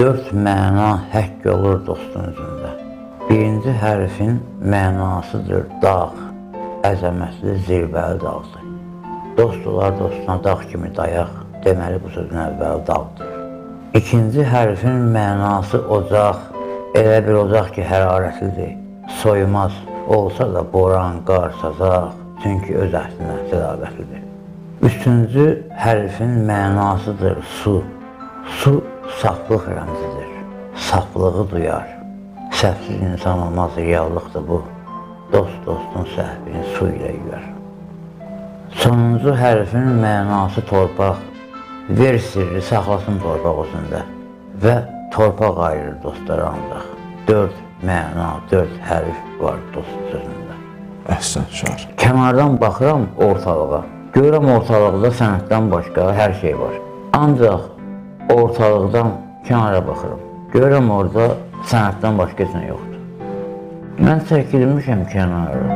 Dörd məna həkk olur dostun üzündə. Birinci hərfin mənasıdır dağ, əzəmətli zirvəli dağdır. Dost olar dostuna dağ kimi dayaq, deməli bu sözün əvvəli dağdır. İkinci hərfin mənası ocaq, elə bir ocaq ki, hərarətlidir, soyumaz, olsa da boran, qar, sazaq, çünki öz əhlinə sədaqətlidir. Üçüncü hərfin mənasıdır su. Su saflıq rəmzidir. Saflığı duyar. Səhvsiz insan olmaz, reallıqdır bu. Dost dostun səhvini su ilə yuyar. Sonuncu hərfin mənası torpaq. Ver sirri saxlasın torpaq özündə və torpaq ayırır dostları ancaq. Dörd məna, dörd hərf var dost sözündə. Əhsən, şair. Kənardan baxıram ortalığa. Görürəm ortalıqda sənətdən başqa hər şey var. Ancaq ortalıqdan kənara baxıram. Görürəm orada sənətdən başqa heç nə yoxdur. Mən çəkilmişəm kənara.